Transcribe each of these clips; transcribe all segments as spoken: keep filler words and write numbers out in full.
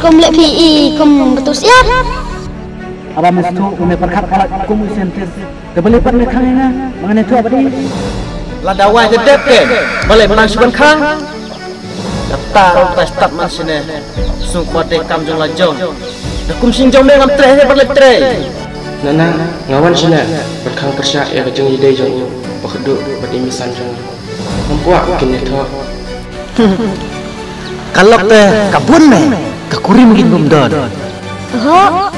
Kum leh phi i kum betus ya. Aba mesti u me perkhat kalat kum u sentis. Te beli pat me khang ina, mangane tu abadi. Lada wai te dep ke, beli menang suban khang. Kata rong tai start man sine. Sung kuat de kam jong la jong. Da kum sing jong me ngam treh he beli treh. Nana, ngawan sine. Berkhang persyak ya kejeng idei jong u. Pakedu bad imisan jong u. Ngam kwah kine thoh. Ka lok te ka bun me, ka kurim kin bum don. Ho,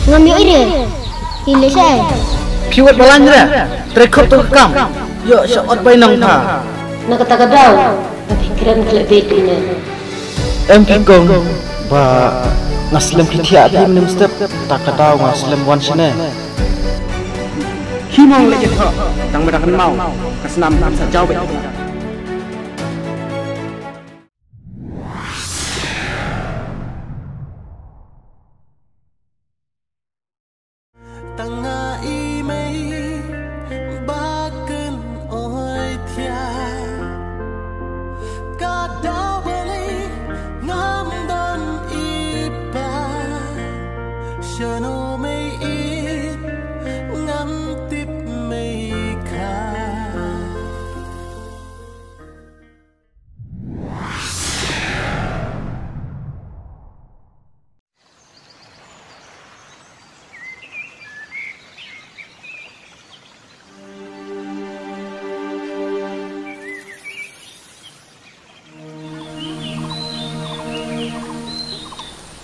ngam ïohi re. Ki leh shai. Phi wat balan re. Trei khop to ka kam. Ïoh sha ot bai nang pha. Na kata ka daw, ka phi kren khleh beit ine. Em ki kong, ba nga slem ki thiah phi mynne step, ta ka daw nga slem wan shane. Khie mong leh jingthoh, tang ba da kynmaw, ka snam kan sa jaw beit. Tang nga i mei ba kan oi thiah. Ka daw balei ngam don i pa. Shano mei i ngam tip mei kha.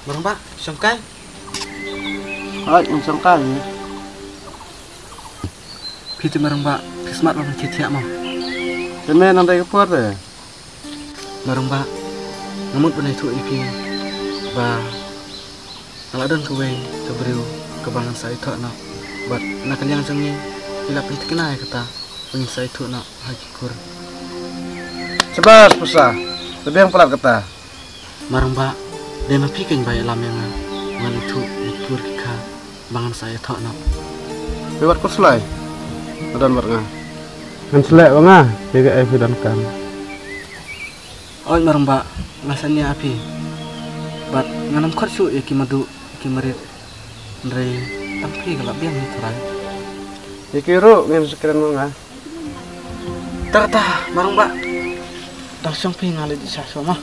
Marang ba, shongkai. Ai, shongkai. Phi te marang ba, phi smat ba phi thiah mo. Te me nang dei ka por te. Marang ba, nga mut ban ïathuh ïa phi ba nga la don kawei ka briew kaba ngan sa ïathoh noh. Bad na ka liang jong ngi ngi la pynthikna ïa kata ba ngin sa ïathoh noh ha ki kur. Shabas Pusa, te biang palat kata. Marang ba, dei ma phi kein ba ïalam ïa nga, ngan ïathuh ïa ki kur ki kha. Ba ngan sa ïathoh noh. Phi wat khuslai. Nga don bad nga. Ngan sleh ba nga, phi kaei phi donkam. Oi marang ba, nga sngewsih ïa phi. Bad ngan ym khot shuh ïa ki madu, ki marit. Hynrei tang phi ka la biang hi tharai. Ïa ki ruh ngin sa kren ma nga. Ta ta, marang ba. Dang shong phi nga leit sha shuwa ma.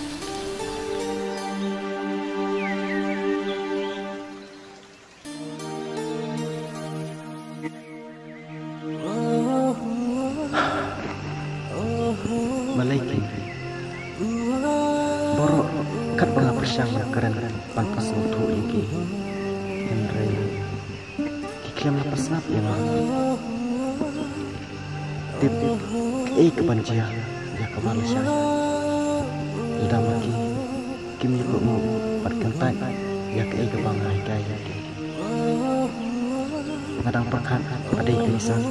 Balei ki baroh katba nga pyrshang ban kren ban pynsngewthuh ïa ki. Hynrei ki khlem la pynsngap ïa nga. Tip ei ka ban jia ïa kaba lashai. Lada ma ki kim ïoh ruh bad kyntait ïa kaei kaba nga hikai ïa ki. Nga dang pyrkhat ba dei ka Nisan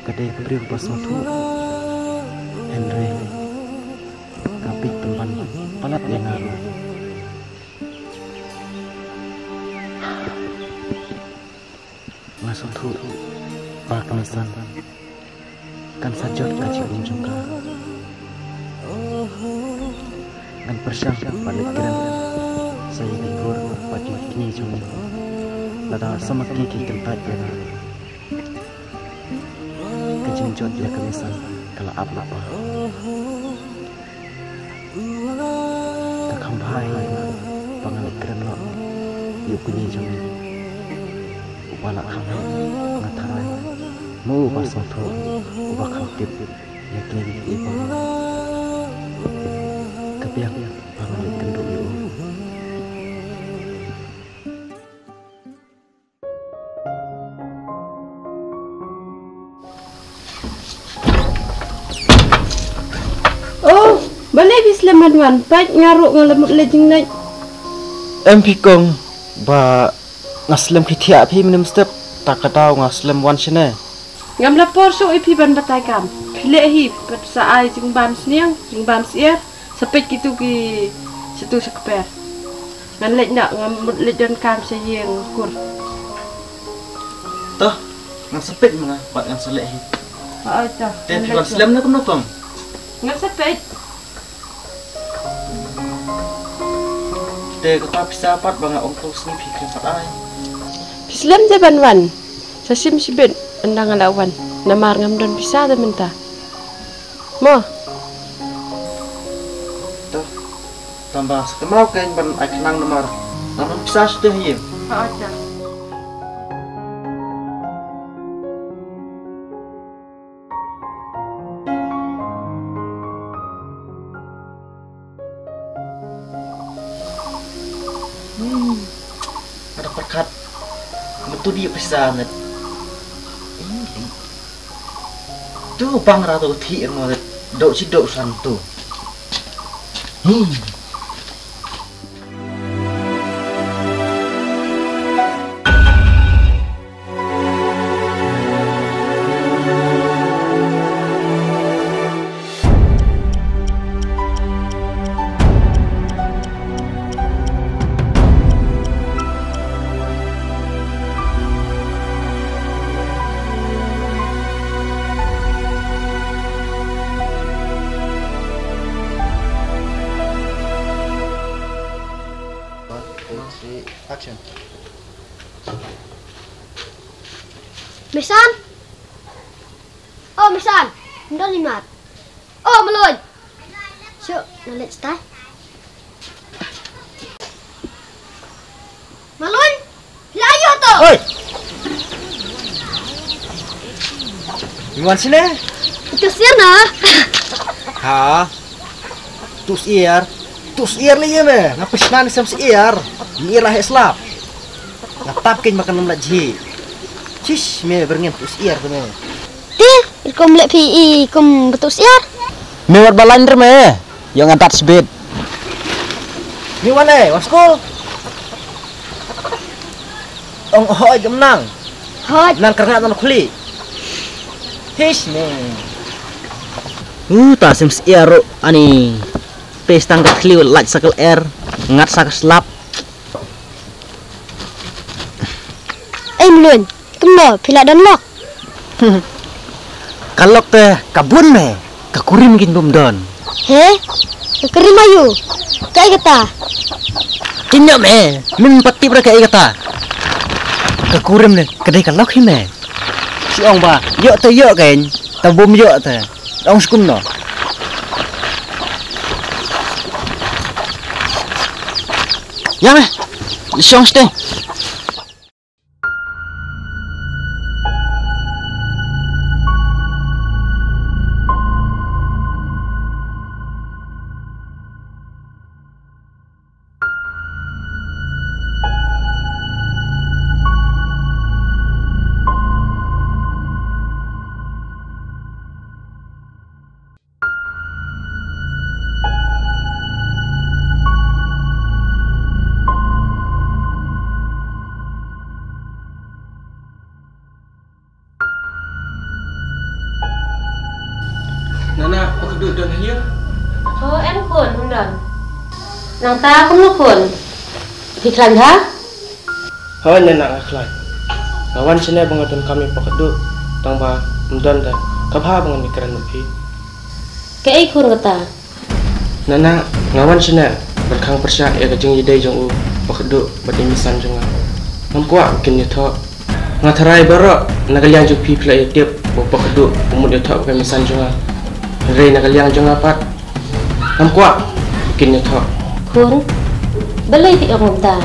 ka dei ka briew ba sngewthuh. Hynrei ka peit pynban palat ïa nga ruh. Nga sngewthuh ba ka Nisan kan sa jot ka jingim jong ka. Ngan pyrshang ban leit kren sa ïa ki kur bad ïa ki kñi jong ngi. Lada sa ma ki ki kyntait ïa nga, ka jingjot ïa ka Nisan ka la ap lypa. Ka kham bha ïa nga ba nga leit kren noh ïa u kñi jong ngi uba la kham heh, nga tharai ma u uba sngewthuh, uba kham tip ïa kine kiei kiei baroh. Ka biang ba nga leit kynduh ïa u. Oh, balei phi slem ban wan? Peit nga ruh nga la mut leit jingleit. Em phi kong ba nga slem ki thiah phi mynne step, ta ka daw nga slem wan shane. Ngam la por shuh ïa phi ban batai kam. Phi leh hi pat sa ai jingbam sniang, jingbam syiar. Sa peit kitu ki shatu sha kper. Ngan leit noh, ngan mut leit don kam sha ïing kur. Toh, ngan sa peit ma nga, pat ngan sa leh hi. Hooid toh. Te phi wan slem ne kumno kong? Ngan sa peit. Te kata pisa pat ba nga ong to sngi phi kren pat ai. Phi slem te ban wan. Sa shim shibit ynda nga la wan. Namar ngam don pisa te mynta. Mo. To. Tamba sa kynmaw kein ban ai khnang namar ngam don pisa shatei hi. Ha, acha. Hmm. Ada perkat. Metu dia pisa net. Hmm. Tu bang ratu thi mo net. Dok si dok san tu. Hmm. One, two, three, action. Misan? Oh, Misan. Ndon imat. Oh, Malun. Shu, nalit stai. Malun? Layo to. Oi. Iwan sini? Itu sini. Ha? Tus iar. Tus iar li ye me. Ngapa snan sem si iar? Ni iar lah slap. Nga tap kein makan lam lajhi. Chish me berngem tus iar tu me. Ti, ikum lek phi ikum betus iar. Me wat balan der me. Yang adat sebit. Ni wan eh, wan school. Ong hoi gemnang. Hoi. Nang kerngak nang khuli. Hish me. Uh, ta sem si iar ro ani. Pestang ka khliw laj sakal er. Ngat sakal slap. Ei Mlun, kumno phi la don lok? Ka lok te ka bun me, ka kurim kin bum don. He? Ka kurim ayu. Kai kata. Kin yo me, min patip ra kai kata. Ka kurim ne, ka dei ka lok hi me. Si ong ba, yo te yo kain, ta bum yo te. Ong skum no. Ya me, si ong steng. Nana, pakdu don hiya? Oh, en khun, don. Nangta kumno khun? Phi khlaiñ ha? Hooid nana nga khlaiñ. Nga wan shane ba nga donkam ïa pakdu tang ba ym don da kaba ha ba ngan ïakren bad phi. Kaei khun kata? Nana nga wan shane ban khang pyrshah ïa ka jingïadei jong u pakdu bad i Misan jong nga. Ngam kwah ba kin ïathoh. Nga tharai baroh na ka liang jong phi phi la ïatip ba u pakdu u mut ïathoh bad ka Misan jong nga. Hynrei na ka liang jong nga pat ngam kwah ba kin ïathoh. Khun, balei phi ong kumta?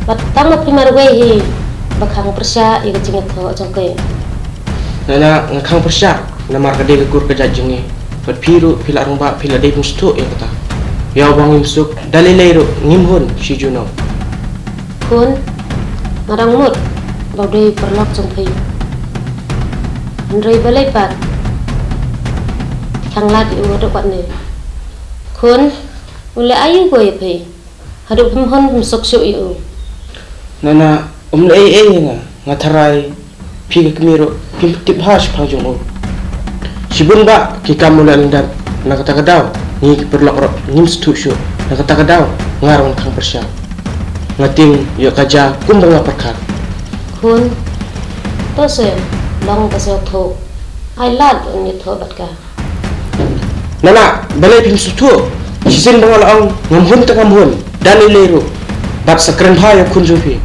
Bad tang ma phi marwei hi ba khang pyrshah ïa ka jingïathoh jong ki. Nana nga khang pyrshah namar ka dei ka kur ka jait jong ngi. Bad phi ruh phi la rangbah phi la dei pynsngewthuh ïa kata. Ïa u ba ngim suk da lei lei ruh ngim hun shi junom. Khun, nga dang mut ba u dei paralok jong phi. Hynrei balei pat phi khang lad ïa u haduh katne? Khun, u leh aïu ko ïa phi haduh phim hun phim suk shuh ïa u? Nana, um leh ei ei ïa nga, nga tharai phi ka kmie ruh phim tip bha shaphang jong u. Shibun bah ki kam u leh lyndet, na kata ka daw ngi ki paralok ruh ngim sngewthuh shuh, na kata ka daw nga ruh ngan khang pyrshah. Nga tieng ïoh ka jia kumba nga pyrkhat. Khun, to sngewlong ka sngewthuh. Ai lad un ïathuh bad ka. Nana, balei phim sngewthuh? Shisien ba nga la ong ngam hun te ngam hun. Da ni lei ruh, bad sa kren bha ïa u khun jong phi.